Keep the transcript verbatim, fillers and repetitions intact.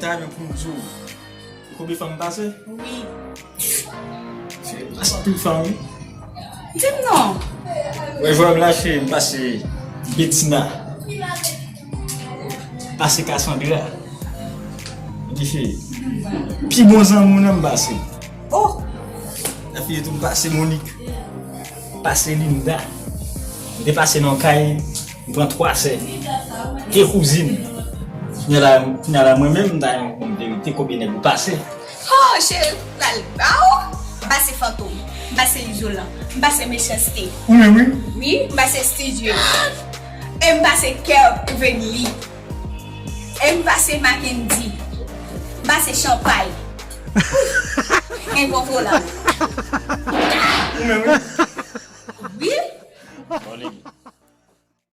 Sa menm pou m di w. Konbyen fanm m pase? Wi. M pase anpil fanm, wi. Di m non. Wè, jwè m lache, m pase Betina. M pase Cassandra. Epi se pi bon zanmi w nan m pase. Oh, Epi tou m pase Monique. M pase Linda. M te pase nan kay, m pran twa sè. De kouzin. Kounye a la, kounye a la mwen menm, m ta renmen konn verite, konbyen nèg ou pase? Oh, cheri, pral ba w. M pase Fantom, m pase Izolan, m pase Mechanste. Ou menm, wi. Wi, m pase Studio. E m pase Kèr Venly. E m pase Mackendy. M pase Chanpay. Enkontrolab. Ou menm, wi. Wi. Bon, nèg.